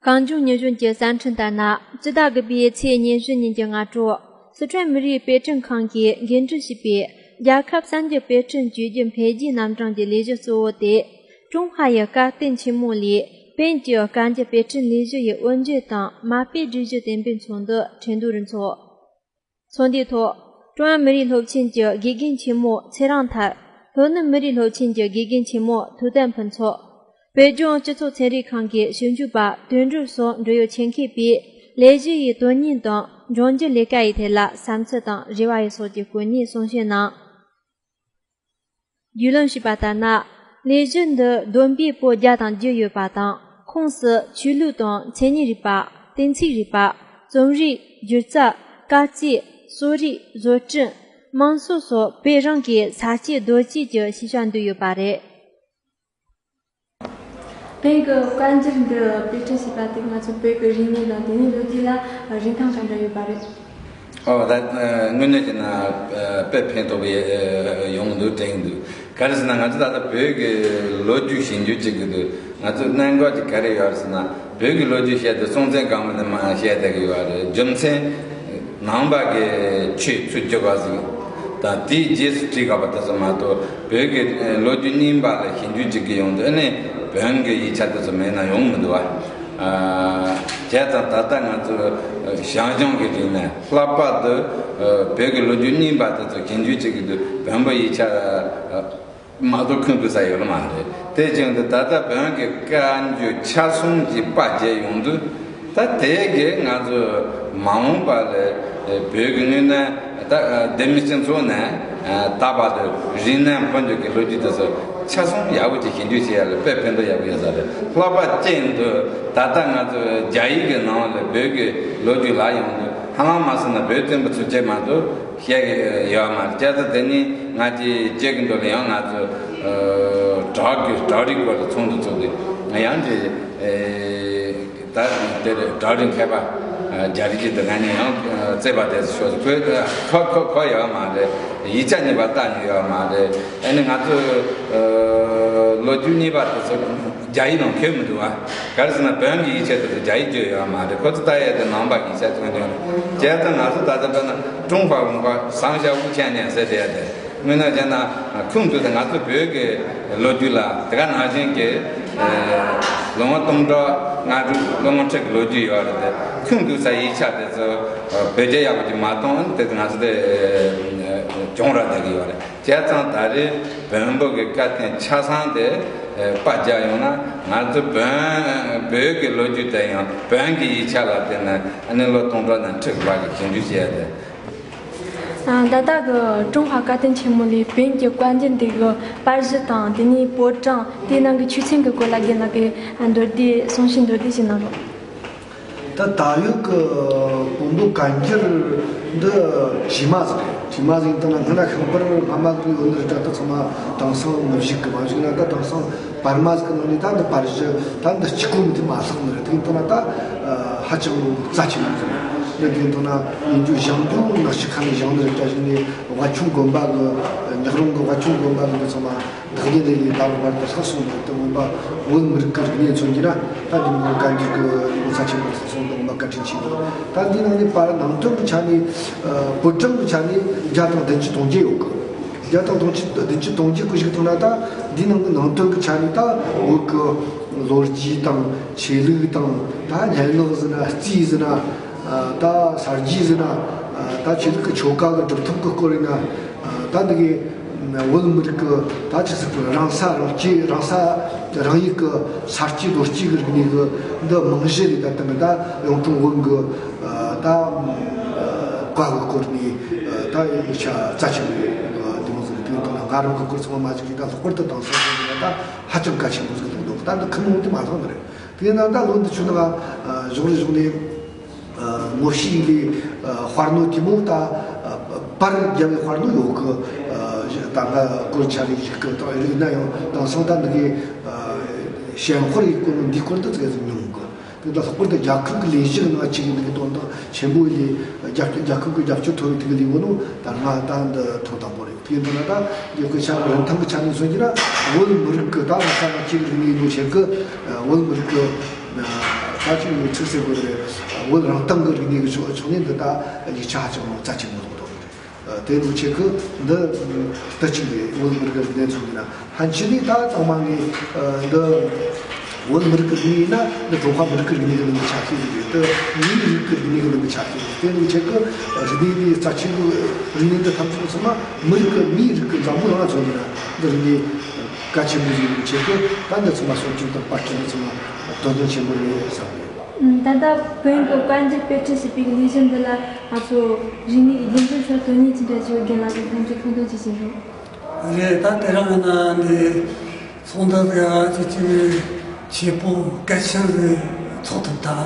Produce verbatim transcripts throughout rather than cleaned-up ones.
གངས་ལྗོངས་མྱི་གཞོན་གྱི་གསར་འཕྲིན་ལྟར་ན། སྤྱི་ཟླ་དགུ་པའི་ཚེས་ཉེར་བཞི་ཉིན་གྱི་སྔ་དྲོ། སི་ཁྲོན་མི་རིགས་དཔེ་སྐྲུན་ཁང་གིས་འགན་འཁྲི་ཞུས་པའི་རྒྱལ་ཁབ་གསར་འགྱུར་དཔེ་སྐྲུན་བཅོས་སྒྱུར་འཕེལ་རྒྱས་རྣམ་གྲངས་ཀྱི་ལས་གཞི་གཙོ་བོ་དེ། ཀྲུང་ཧྭ་ཡི་བཀའ་བསྟན་ཆེན་མོ་ལས་བོད་ཀྱི་བཀའ་འགྱུར་དཔེ་སྐྲུན་ལས་གཞི་ཡི་དབུ་འབྱེད་དང་མ་དཔེ་སྒྲིག་གཞི་གཏན་འབེབས་ཚོགས་འདུ་ཁྲིན་ཏུའུ་རུ་འཚོགས། ཚོགས་འདུའི་ཐོག་ཀྲུང་དབྱང་མི་རིགས་སློབ་ཆེན་གྱི་དགེ་རྒན་ཆེན་མོ་ཚེ་རིང་ཐར། ལྷོ་ནུབ་མི་རིགས་སློབ་ཆེན་གྱི་དགེ་རྒན་ཆེན་མོ་ཐུའུ་ཏན་ཕུན་ཚོགས། བོད་ལྗོངས་སྤྱི་ཚོགས་ཚན་རིག་ཁང་གི་ཞིབ་འཇུག་པ་དོན་གྲུབ་སོགས་འབྲེལ་ཡོད་ཆེད་མཁས་པས་ལས་གཞི་ཡི་དོན་སྙིང་དང་འབྱུང་འགྱུར་ལས་ཀ་ཡི་ཐད་ལ་བསམ་ཚུལ་དང་རེ་བ་ཡི་སོགས་ཀྱི་སྐུ་ཉིད་གསུང་བཤད་གནང་། རྒྱུས་ལོན་ཞུས་པ་ལྟར་ན། ལས་གཞི་འདི་བསྡོམས་པས་པོད་བརྒྱ་དང་བརྒྱད་ཡོད་པ་དང་། ཁོངས་སུ་ཆོས་ལུགས་དང་མཚན་ཉིད་རིག་པ། གཏན་ཚིགས་རིག་པ། རྩོམ་རིག་སྒྱུ་རྩལ། སྐར་རྩིས། གསོ་རིག་བཟོ་སྐྲུན། དམངས་སྲོལ་སོགས་བོད་རང་གི་ས་སྐྱེས་རྡོ་སྐྱེས་ཀྱི་ཤེས་བྱ་འདུས་ཡོད་པ་རེད། བོད་ཀྱི་བཀའ་འགྱུར་འདི་དཔེ་སྐྲུན་བྱས་པ་དེ་ང་ཚོ་བོད་ཀྱི་རིག་གནས་དང་དེ་ནས་ལོ་རྒྱུས་ལ་རིན་ཐང་ག་འདྲ་ཡོད་པ་རེད། ཨོ་ད་དངོས་གནས་བྱས་ན་དཔེ་ཕན་ཐོགས་པའི་ཡོང་འདུག་དྲན་འདུག་ག་རེ་ཟེར་ན་ང་ཚོ་ད་ལྟ་བོད་ཀྱི་ལོ་རྒྱུས་ཞིབ་འཇུག་བྱེད་ཀྱི་འདུག་ང་ཚོ་གནད་འགག་ཅིག་ག་རེ་ཡོད་རེད་ཟེར་ན། བོད་ཀྱི་ལོ་རྒྱུས་བཤད་དུས་སྲོང་བཙན་སྒམ་པོ་ནས་མར་བཤད་བསྡད་ཀྱི་ཡོད་རེད། རྒྱུ་མཚན། ནང་པ་གི་ཆོས་ཚུར་བསྒྱུར་བ་ཟིག་དང་དེའི་རྗེས་སུ་བྲིས་དགོས་པ་དེ་ཚོ་མ་གཏོགས། བོད་ཀྱི་ལོ་རྒྱུས་རྙིང་པ་ལ་ཞིབ་འཇུག་བྱེད་ཀྱི་ཡོང་དུས་ཨ་ནི་བོན་གྱི་ཡིག་ཆ་དེ་ཚོ་མེད་ན་ཡོང་མི་འདུག་བ། བྱས་ཙང་ད་ལྟ་ང་ཚོ་ཞང་ཞུང་གི་རིག་གནས་ལྷག་པར་དུ་བོད་ཀྱི་ལོ་རྒྱུས་རྙིང་པ་དེ་ཚོ་ཞིབ་འཇུག་བྱེད་ཀྱི་འདུག་བོན་པོ་ཡིག་ཆ་མ་གཏོགས་ཁུངས་གཏུགས་ས་ཡོད་མ་རེད། དེ་བཞིན་དུ་ད་ལྟ་བོན་གྱི་བཀའ་འགྱུར་ཆ་གསུམ་གྱི་པར་མཇལ་ཡོང་དུས། ད་དེ་གིས་ང་ཚོ་མ་འོངས་པ་ལ་བོད་ཀྱི་དངོས་གནས་ད་ལྡེ་མིག་སྤྱི་ཚོགས་ནས་ད་བར་དུ་རིག་གནས་འཕོ་འགྱུར་གྱི་ལོ་རྒྱུས་དེ་ཚོ་ཆ་ཚང་ཡག་པོ་ཅིག་ཞིབ་འཇུག་བྱེད་ཡ་ལ་དཔེ་ཕན་ཐོགས་ཡག་པོ་ཡོད་ས་རེད། ལྷག་པར་ཅན་དུ་ད་ལྟ་ང་ཚོ་རྒྱ་ཡིག་གི་ནང་ལ་བོད་ཀྱི་ལོ་རྒྱུས་ལབ་ཡོང་དུས་ཧ་ལམ་མ་སོང་ན་བོད་བཙན་པོ་ཚུན་ཆད་མ་གཏོགས་བཤད་ཀྱི་ཡོད་མ་རེད། བྱས་ཙང་དེ་ནི་ང་ཚོའི་སྤྱི་གི་འདོད་ལ་ཡང་ང་ཚོ་བྲག་གི་བྲག་རིག་སྐོར་ལ་ཚོགས་འདུ་ཚོགས་ཏེ་ཡང་དེ། ད་དེར་བྲག་རི་མཁས་པ་རྒྱ་རི་ཅིག་དང་ང་གཉིས་ཡང་རྩེ་པ་དེ་ཚོ་ཤོག་ཁོས་ཁོ་ཁོ་ཁོ་ཡོད་མ་རེད། ཡིག་ཆ་གཉིས་པ་ལྟ་མྱོང་ཡོད་མ་རེད། ཨ་ནི་ང་ཚོ་ལོ་རྒྱུས་གཉིས་པ་དེ་ཚོ་རྒྱ་ཡིག་ནང་འཁོད་མི་འདུག་བ། ག་རེ་ཟེར་ན་བོན་གྱི་ཡིག་ཆ་དེ་ཚོ་རྒྱ་ཡིག་བརྗོད་ཡོད་མ་རེད། ཁོ་ཚོ་ལྟ་ཡས་དེ་ནང་པ་གི་ཡིག་ཆ་ཐོན་ཡོད་རེད། བྱས་ཙང་ང་ཚོ་ད་ལྟ་བོད་ན་ཀྲུང་ཧྭ་文化上下五千年ཟེར་བསྡད་ཡ་དེ། དངོས་གནས་བྱས་ན་ཁུངས་གཏུགས་ཏེ་ང་ཚོ་བོད་ཀྱི་ལོ་རྒྱུས་ལ་དེ་ག་ནང་བཞིན་གྱི་ལོ་ངོ་སྟོང་ཕྲག་ལྔ་དྲུག་ལོ་ངོ་ཁྲི་གི་ལོ་རྒྱུས་ཡོད་རེད་དེ། ཁུངས་གཏུགས་ས་ཡིག་ཆ་དེ་ཚོ་བེད་སྤྱོད་ཡག་པོ་ཅིག་མ་གཏོང་དེ་ང་ཚོ་དེ་གྱོང་རག་བསྡད་ཀྱི་ཡོད་རེད། བྱས་ཙང་ད་རེས་བོན་པོ་གི་བཀའ་བསྟན་ཆ་ཚང་དེ་པར་རྒྱག་ཡོང་ན་ང་ཚོ་བོན་བོད་ཀྱི་ལོ་རྒྱུས་དེ་ཡང་བོན་གྱི་ཡིག་ཆ་ལ་བརྟེན་ནས་ཨ་ནི་ལོ་སྟོང་ཕྲག་ནས་ཁྲི་གི་བར་གྱི་ཞིབ་འཇུག་བྱས་ཏེ། ད་ལྟ་གི་ཀྲུང་ཧྭ་བཀའ་བསྟན་ཆེན་མོ་ལས་བོན་གྱི་བཀའ་འགྱུར་འདི་གི་པར་གཞི་དང་དེ་ནས་པོད་གྲངས་དེའི་ནང་གི་ཆོས་ཚན་གྱི་སྐོར་ལ་རྒན་ལགས་ཀྱིས་མདོར་བསྡུས་གསུང་བཤད་མདོར་བསྡུས་ཤིག་གནང་རོགས། ད་ད་ཡོད་ཀྱི་བོན་པོ་བཀའ་འགྱུར་འདི་བྲིས་མ་ཟིག་རེད། བྲིས་མ་ཟིག་ཡིན་ད་ན་སྔ་ན་ཤིང་པར་སྔ་མ་ཟིག་ཡོད་ནི་རེད། ད་ད་ཚང་མ་དེང་སང་མི་བཞུགས་ཀྱི་མ་བཞུགས་ན་ད་དེང་སང་པར་མ་ཟིག་གི་ནང་ནས་ད་འདི་པར་གཞི་ད་འདི་གཅིག་པོ་མི་དེ་མ་ལྷག་ནི་རེད། དེ་ཡིན་ད་ན་ད་ཧ་ཅང་རྩ་ཆེན་པོ་ཟིག་རེད། འདི་དེ་ཡིན་ད་ན་ཡིན་རྒྱུ་ཞང་ཞུང་ནག་ཆུ་ཁ་ནས་བཞེངས་ནི་རེད། ད་གཞི་ནས་ཝ་ཆུང་དགོན་པ་གི་ཉག་རོང་གི་ཝ་ཆུང་དགོན་པ་གི་འདི་ཚང་མ་བདག་ཉིད་ལས་ལས་ད་བར་དུ་ལྷག་སོང་ནས་དེ་སྔོན་པ་བོད་མི་རིགས་ཀྱི་རིག་གནས་མཚོན་གྱི་ན་ད་འདི་མོ་བཀའ་འགྱུར་གྱི་ངོ་ཚ་ཆེན་པོ་ལྷག་སོང་དུ་ངོ་མ་བཀའ་དྲིན་ཆེ་འདུག་ད་འདི་ནང་ནས་པར་ནང་དོན་གྱི་ཆ་ནས་བོད་གྲངས་ཀྱི་ཆ་ནས་བརྒྱ་དང་བདུན་ཅུ་དོན་བརྒྱད་ཡོད་གི། བརྒྱ་དང་དོན་ཅུ་བདུན་ཅུ་དོན་བརྒྱད་ཀྱི་ཞིག་ཐོག་ན་ད་འདི་ནང་གི་ནང་དོན་གྱི་ཆ་ནས་ད་བོད་ཀྱི་ལོ་རྒྱུས་དང་ཆོས་ལུགས་དང་ད་སྙན་ངག་ཟེར་ན་རྩིས་ཟེར་ན། ད་གསར་བརྗེ་ཟེར་ན། ད་ཆོས་ལུགས་ཀྱི་ཆོ་ག་གི་སྒྲུབ་ཐབས་ཀྱི་སྐོར་ཡིན་ན། ད་འདི་གའི་བོད་མི་རིགས་ཀྱི་ད་ཆི་ཟེར་དགོས་རང་ས་རང་སྐྱེས་རང་ས་རང་ཡུལ་གྱི་ས་སྐྱེས་རྡོ་སྐྱེས་ཀྱི་རིག་གནས་ཀྱི་འདི་རྨང་གཞི་རེད། ད་དེ་ནི་ད་གཡུང་དྲུང་བོན་གྱི་ད་བཀའ་གི་སྐོར་ནས་ད་ཡིག་ཆ་རྩ་ཆེན་པོ་འདི་མོ་ཟིག་རེད། དེ་ཡིན་དུས་ན་ང་རང་གི་སྐོར་ཚང་མ་མ་གཅིག་གིས་ད་ལྷག་པར་དུ་དེང་སང་ད་ཧ་ཅང་གལ་ཆེན་པོ་ཟིག་ལ་འདུག་ད་འདི་ཁུངས་ལུང་དེ་མ་ལྷག་ནི་རེད། དེ་ན་ད་ལོ་འདི་ཆུ་ནང་གཞུག་རེ་གཞུག་ནས་ངོ་ཤེས་ལས་དཔར་ནོ་དེ་མོ་ད་པར་རྒྱབ་པའི་དཔར་ནོ་ཡོད་གི། ད་ང་སྐོར་ཆ་རེ་ཞིག་གི་ད་རིག་ན་ཡང་དེང་སང་ད་འདི་གའི་ཞེན་ཁོར་ཡི་སྐོར་ནོ་འདི་སྐོར་དུ་ཙི་གེ་ཟིག་མྱོང་གི། དེ་ད་ལྷག་པར་དུ་རྒྱལ་ཁབ་ཀྱི་ལས་གཞི་གི་ནང་གཅིག་ཡིན་གི་དོན་དག་ཆེན་པོ་ལས་རྒྱབ་རྒྱལ་ཁབ་ཀྱི་རྒྱབ་སྐྱོར་ཐོབ་པའི་དེ་གི་ལས་བོ་ནོ་ད་ང་ད་འདི་ཐོག་དང་པོ་རེད། དེ་ཡིན་ན་ད་རྒྱལ་ཁབ་ཆ་རིན་ཐང་གི་ཆ་ནས་མཚོན་གྱི་ན་བོད་མི་རིགས་ཀྱི་ད་ང་ས་ང་ཅིག་རིག་གནས་ནོ་བྱེད་གི་བོད་མི་རིགས་ཀྱི་ ད་ཅིག་ཚིག་གསལ་པོ་རེད། བོད་རང་སྟེང་གི་རིག་གནས་ཀྱི་ཕྱོགས་ཕྱོགས་ནས་འདི་ད་ཡིག་ཆ་ཧ་ཅང་རྩ་ཆེན་པོ་ཡོད་རེད། དེ་ནི་ཆེད་ཁུ་འདི་ལྟ་ཅིག་རེད། བོད་མི་རིགས་ཀྱི་རིག་གནས་ཚོགས་འདི་ན་ཕན་ཆད་ནས་ད་ཚང་མ་ངས་འདི་བོད་མི་རིགས་ཀྱི་རིག་གནས་ཡིན་ན་འདི་ཀྲུང་ཧྭ་མི་རིགས་ཀྱི་རིག་གནས་ཀྱི་ནང་གི་ཆ་ཤས་ཤིག་རེད། དེ་མིའི་རིགས་ཀྱི་རིག་གནས་ཀྱི་ནང་གི་ཆ་ཤས་རེད། དེ་ནི་ཆེད་ཁུ་རིག་གནས་འདི་རྩ་ཆེན་པོ། རིག་གནས་འདི་ཐམས་ཅད་ཚང་མ་མི་རིགས་ཀྱི་མིའི་རིགས་ཀྱི་འཛམ་བུ་གླིང་ལ་ཚོགས་འདི་ན་འདི་རིག་གནས་གལ་ཆེན་པོ་ཞིག་ཡིན་ཆེད་ཁུ་ད་འདི་ཚང་མ་སྲུང་སྐྱོབ་དང་པར་སྐྲུན་འདི་ཚང་མ་དོན་སྙིང་ཆེན་པོ་རེད་བསམ་གི་ཡོད། ད་ལྟ་བོན་གྱི་དཔལ་འབྱོར་དཔེ་ཁྲིད་ཞེས་པའི་ལས་གཞི་འདི་ལ་ང་ཚོ་རིག་གནས་ཀྱི་རྒྱུན་འཛིན་ཚོར་དོན་སྙིང་ཅི་འདྲ་ཞིག་ཡོད་རྒན་ལགས་ཀྱིས་ཐམས་ཅད་ཐུང་ཐུང་ཅིག་བཤད་རོགས། རེད། ད་དེ་རིང་ཡིན་ན་འདི་ཚོགས་འདུ་དེ་ཅི་ཅི་ཆེ་པོ་གལ་ཆེན་རེད། ཚོགས་ཐུབ་ད།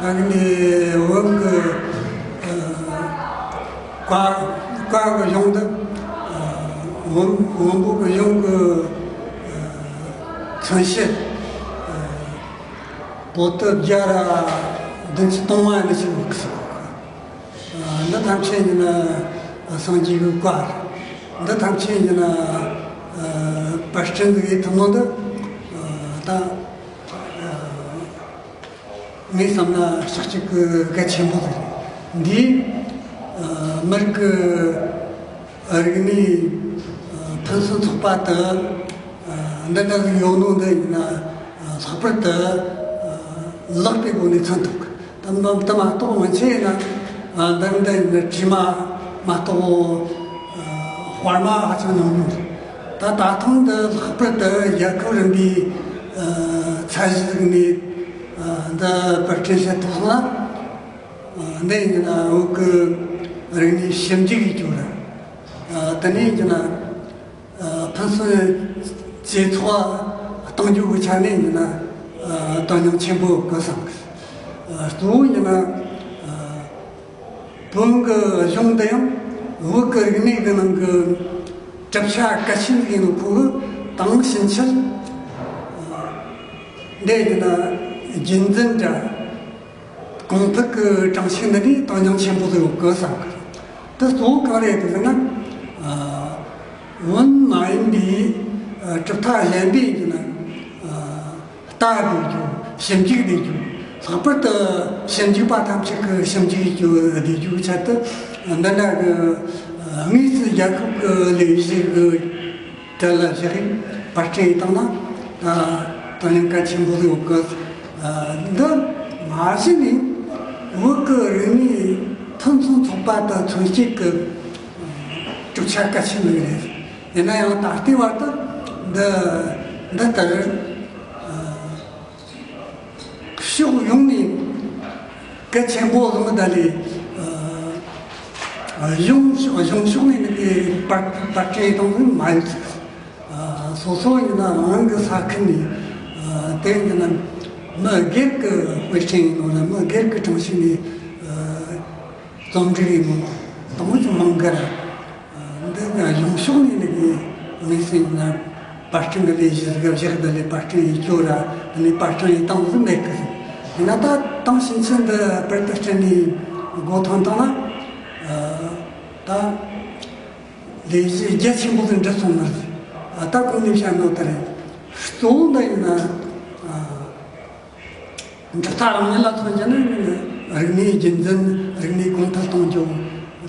ད་གི་ནི་བོན་གྱི་བཀའ་བཀའ་གི་གཞུང་འདི་བོན་བོན་པོ་གི་གཞུང་གི་མཚོན་བྱེད། པོ་ཏི་བརྒྱ་ར་བདུན་ཅུ་སྟོང་བ་ནི་ཞིག་ཡོད་གི་ཟེར། འདི་ཐམས་ཅད་ཡིན་ན་སངས་རྒྱས་ཀྱི་བཀའ་རེད། འདི་ཐམས་ཅད་ཡིན་ན་པར་སྐྲུན་འདི་གའི་ཐུན་མོང་དུ་ད་ངས་བསམ་ན་ཤག་ཅིག་གི་གལ་ཆེན་པོ་ཟིག་རེད། འདིས་མི་རིགས་ཀྱི་རིག་གནས་ཕུན་སུམ་ཚོགས་པ་དེ་འདི་འདྲ་ཟིག་ཡོད་ནོ་འདི་ཡིན་ན་ལྷག་པར་དུ་ལེགས་པའི་སྒོ་ནས་མཚོན་ཐུབ་གི། དེ་མ་དེ་མ་གཏོགས་སྔོན་ཆད་ཡིན་ན་འདི་འདི་ཡིན་ན་དྲི་མ་མ་གཏོགས་དཔར་མ་ཧ་ཅང་ཉུང་ཉུང་རེད། ད་ད་ཐེངས་འདི་ལྷག་པར་དུ་རྒྱལ་ཁབ་རིམ་པའི་ཚད་གཞི་ཟིག་ནས་འདི་པར་སྐྲུན་བྱེད་ཐུབ་སོང་ན། འདི་ཡིན་ན་བོད་ཀྱི་རིག་གནས་ཞིབ་འཇུག་ཡིན་རྒྱུ་རེད། དེ་ནས་ཡིན་ན་ཕུན་སུམ་ཇེ་ཚོགས་གཏོང་རྒྱུ་གི་ཆ་ནས་ཡིན་ན་དོན་སྙིང་ཆེན་པོ་དགོས་བསམ་གི། གཙོ་བོ་ཡིན་ན་བོན་གྱི་གཞུང་འདི་ཡང་བོད་ཀྱི་རིག་གནས་ཀྱི་ནང་གི་གྲུབ་ཆ་གལ་ཆེན་ཡིན་ནོ་ཁོ་གི་དེང་ཕྱིན་ཆད་འདི་ཡིན་ན་རྒྱུན་འཛིན་འདྲ། གོང་འཕེལ་གྱི་གྲངས་ཤིག་འདི་ནི་དོན་སྙིང་ཆེན་པོ་ཟིག་ཡོད་གི་བསམ་གི། དེ་གཙོ་བོ་གང་རེད་ཟེར་ན། བོན་མ་ཡིན་པའི་གྲུབ་མཐའ་གཞན་པའི་ཡིན་ན་ལྟ་བསྡད་རྒྱུ། ཞིབ་འཇུག་བསྡད་རྒྱུ། ལྷག་པར་དུ་ཞིབ་འཇུག་པ་ཐམས་ཅད་ཀྱིས་ཞིབ་འཇུག་བསྡད་རྒྱུ་བསྡད་རྒྱུ་གི་ཆེད་དུ་འདི་འདྲ་གི་དངོས་སུ་རྒྱལ་ཁབ་ཀྱི་ལས་གཞི་གི་དེ་ལ་བཞག་པར་སྐྲུན་བཏང་ན་དོན་སྙིང་གལ་ཆེན་པོ་ཡོད་གི། འདི་མ་གཞི་ནས་བོད་ཀྱི་རིག་གནས་ཕུན་སུམ་ཚོགས་པ་དང་མཚོན་བྱེད་ཀྱི་གྲུབ་ཆ་གལ་ཆེན་པོ་རེད། ཡིན་ན་ཡང་ད་ལྟའི་བར་དུ་འདི་འདི་ལྟར། ཕྱོགས་ཡོངས་ནས་གལ་ཆེན་པོ་བཟུང་གི་ད་ལས་གཞུང་གཞུང་ཕྱོགས་ནས་ནི་པར་པར་སྐྲུན་གཏོང་གི་མ་ཡོད་ཟེར། སོ་སོ་ཡིན་ན་རང་རང་གི་ས་ཁུལ་ནས་དེ་ཡིན་ན་མི་སྒེར་གྱི་དཔེ་སྐྲུན་ཡིན་ནོ་ན་མི་སྒེར་གྱི་གྲངས་ཤིག་ནས་རྩོམ་སྒྲིག་ཡིན་ནོ་དང་པོ་ཅུང་མང་གི་ར། འདི་ནི་གཞུང་ཕྱོགས་ནས་ནི་དངོས་སུ་ཡིན་ན་པར་སྐྲུན་གྱི་ལས་གཞི་ཟིག་བཞག་འདི་ལས་པར་སྐྲུན་ཡེད་རྒྱུ་ར་འདི་ནས་པར་སྐྲུན་ཡེད་སྟངས་ཟིག་མེད་གི། ཡིན་ན་ད་དེང་ཕྱིན་ཆད་འདི་པར་དུ་སྐྲུན་ནས་འགོ་ཐོན་བཏང་ན་ད་ལས་གཞི་རྒྱ་ཆེན་པོ་ཟིག་འགྲུབ་སོང་ནི་རེད། ད་གོང་ནས་བཤད་ནོ་ད་རེད། གཙོ་བོ་འདི་ཡིན་ན། གྲུབ་མཐའ་རང་ཉིད་ལ་མཚོན་རྒྱུ་ནི་རིག་གནས་རྒྱུན་འཛིན། རིག་གནས་གོང་འཕེལ་གཏོང་རྒྱུ།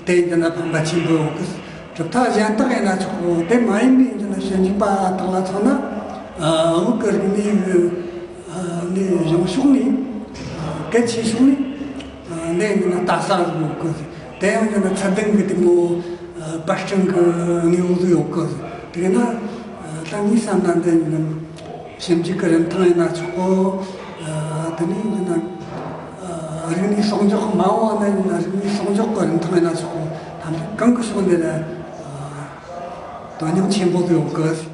དེ་ཡིན་ན་ཕན་པ་ཆེན་པོ་ཡོད་གི། གྲུབ་མཐའ་གཞན་དག་ཡིན་ན་ཆོག་གོ། དེ་མ་ཡིན་པའི་ཡིན་ན་ཞིབ་འཇུག་པ་དག་ལ་མཚོན་ན་བོད་ཀྱི་རིག་གནས་ཀྱི་ནས་གཞུང་ཕྱོགས་ནས་གལ་ཆེ་ཕྱོགས་ནས་འདི་ཡིན་ན་ལྟ་ས་ཡོད་གི། དེ་ཡང་ཡིན་ན་ཚད་ལྡན་གྱི་དེ་མོ་པར་སྐྲུན་གྱི་དངོས་པོ་ཡོད་གི། དེ་ན་ད་ངས་བསམ་ན་འདི་ཡིན་ན། ཞིབ་འཇུག་གི་རིན་ཐང་ཡིན་ན་ཆོག་གོ། དེ་ནས་ཡིན་ན་རིག་གནས་གསོག་འཇོག་མ་འོངས་པ་ན་ཡིན་ན་རིག་གནས་གསོག་འཇོག་གི་རིན་ཐང་ཡིན་ན་ཆོག་གོ། ཐམས་ཅད་གང་གི་ཕྱོགས་ནས་ལ་དོན་སྙིང་ཆེན་པོ་ཡོད་གི།